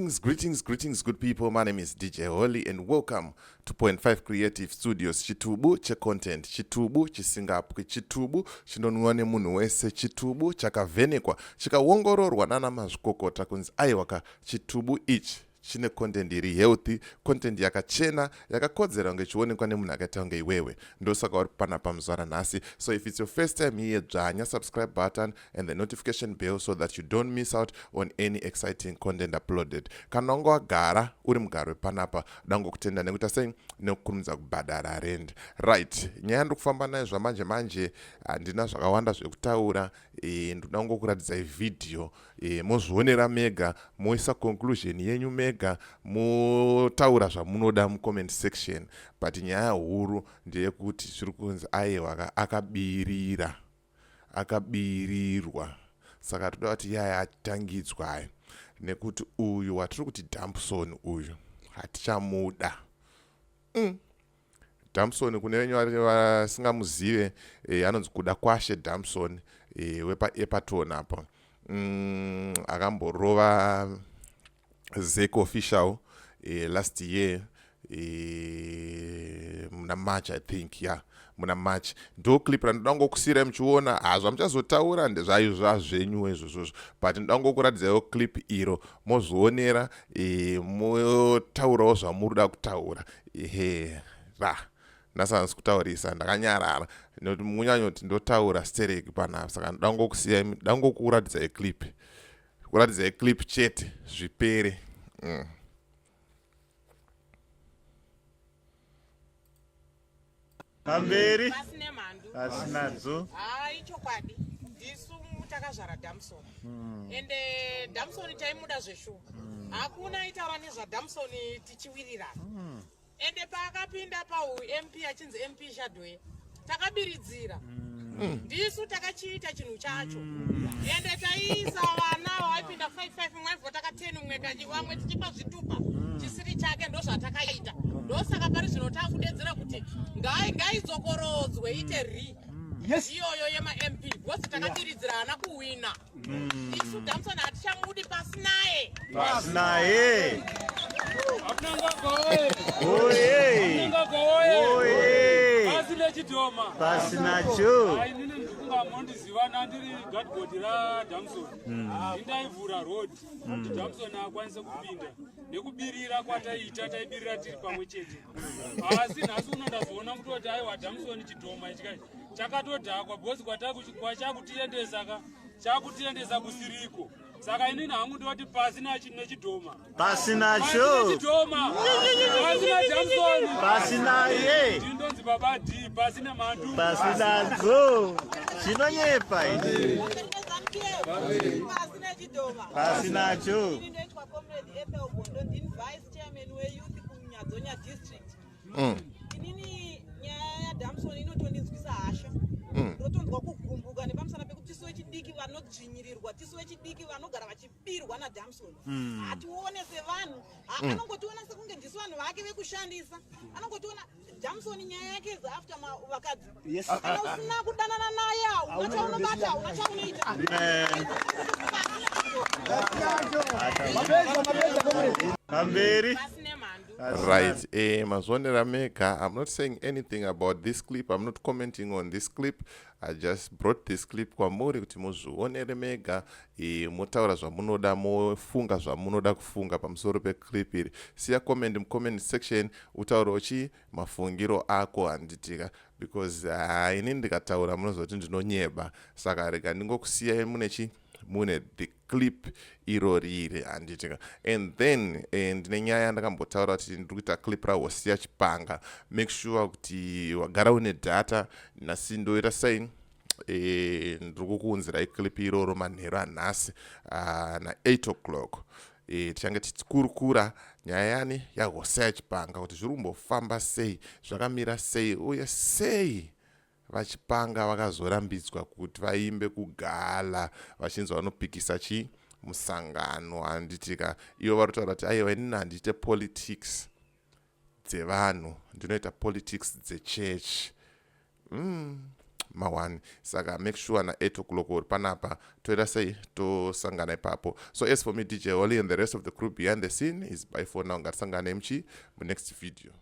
Greetings, greetings, greetings, good people. My name is DJ Holly and welcome to Point 5 Creative Studios. Chitubu checontent, chitubu chisingapwi, chitubu chinonwiwa nemunhu wese, chitubu chakavhenekwa, chikaongororwa nana mazvikokota kunzi aiwa ka chitubu ichi chine content iri healthy, content yakachena, yakakodzera kunge ichionekwa nemunhu akaita kunge iwewe. Ndosaka uri panapa muzuva ranhasi. So if it's your first time here, dzvanya subscribe button and the notification bell so that you don't miss out on any exciting content uploaded. Kana wanga wagara uri mugari wepanapa, dangokutenda nekuita sei nekukurumidza kubhadhara rent. Right, nyaya ndiri kufamba nayo zvamanje manje, handina zvakawanda zvekutaura. E, ndoda kungokuratidzai vhidhiyo e, mozvionera mega, moisa conclusion yenyu mega, motaura zvamunoda mucomment section. But nyaya huru ndeyekuti zviri kunzi aiwa akabirira, akabirirwa. Saka toda kuti yaya atangidzwa ayo nekuti uyu watiri kuti Dumpson uyu hatichamuda. Dumpson kune venyu vasingamuzive, anonzi Kuda Kwashe Dumpson, wepaEpaton apo. Akamborova Zek Official last year, muna March, I think. Yeah, muna March. Ndo clip randoda ngokusiyirai muchiona. Hazvamuchazotaura ndezvaizva zvenyu izvozvozvo, but ndoda ngokuratidzaiwo clip iro, mozvionera, motaurawo zvamuri kutaura. Ehe, ra ndasanzi kutaurisa ndakanyarara nekuti munyanyoti ndotaura stereki panapa. Saka ndoda ngokusiyai, ndoda ngokuratidzai clip, kuratidzai clip chete, zvipere. Pamberi. Pasi nemhandu. Pasi nadzo. Hai, chokwadi ndisu takazvara Damson, ende Damson taimuda zveshuwa. Hakuna aitaura nezvaDamson tichiwirirana. Ende paakapinda pau MP achinzi MP Shadoe, takabiridzira. Ndisu takachiita chinhu chacho, ende taiisa vana vaipinda 55, mumwe aivhota ka 10, mumwe kachi, vamwe tichipa zvitupa chisiri chake. Ndozvatakaita. Ndosaka pari zvino takudedzera kuti ngaidzokorodzwe ite ri iyoyo yemaMP, because takabiridzira, haana kuhwina. Isu Damson hatichamudi, pasi naye. Pasi naye. Oye oye. Pasi nechidhoma. Pasi nacho. Inini ndikunga mondiziva nandiri guardboard raDamson. Indaivhura road kuti Damson akwanise kupinda nekubirira kwataiita. Taibirira tiri pamwe chete, asi nhasi uno ndazoona kutoti aiwa, Damson chidhoma ichi kai chakatodhakwa, because kwachakutiendesa ka chakutiendesa kusiriko. Saka inini hangu ndoti pasi nechidhoma. Pasi nacho. Nechidhoma, pasi naDamson. Pasi naye. Ndinonzi Baba D, pasi nemhandu. Pasi nadzo, chinonyepa ichi. Pasi nechidhoma. Pasi nacho. Ini ndoitwa Comrade Ethel Gondo, ndini vice chairman weyouth kuNyadzonya District. Inini nyaya yaDamson inotondinzwisa hasha, ndotonzwa kugumbuka nepamusana pekuti tisu vechidiki vanodzvinyirirwa, tisu vechidiki vanogara vachibirwa naDamson. Hatione sevanhu. Anongotiona sekunge ndisu vanhu vake vekushandisa. Anongotiona Damson, nyaya yake is after vakadzi. Kana usina kudanana naye, hauna chaunobata, hauna chaunoita. Amen. Pamberi. Pasi nemhandu. Right, mazvionera mega. I'm not saying anything about this clip, I'm not commenting on this clip. I just brought this clip kwamuri kuti muzvionere mega, motaura zvamunoda, mofunga zvamunoda kufunga pamusoro peclip iri. Siya comment mucomment section, utaurawo chi mafungiro ako, handitika? Because ini ndikataura munozoti ndinonyeba. Saka rega ndingokusiyai mune chi mune the clip iro riri, handitika? And then ndine nyaya yandakambotaura kuti ndiri kuita clip raHosia Chipanga. Make sure kuti wagara une data. Nhasi ndoita sei? Ndiri kukuunzirai clip iroro manheru anhasi, na8 o'clock. Tichange tichikurukura nyaya yani yaHosea Chipanga, kuti zviri kumbofamba sei, zvakamira sei, uye sei vaChipanga vakazorambidzwa kuti vaimbe kugala, vachinzi vanopikisa chi musangano, handitika? Ivo vari kutaura kuti aiwa, inini handiite politics dzevanhu, ndinoita politics dzechechi. Ma1, saka make sure na 8 o'clock uri panapa, toita sei, tosangana ipapo. So as for me, DJ Holly, and the rest of the crew behind the scene, is bye for now. Ngatisangane muchi munext video.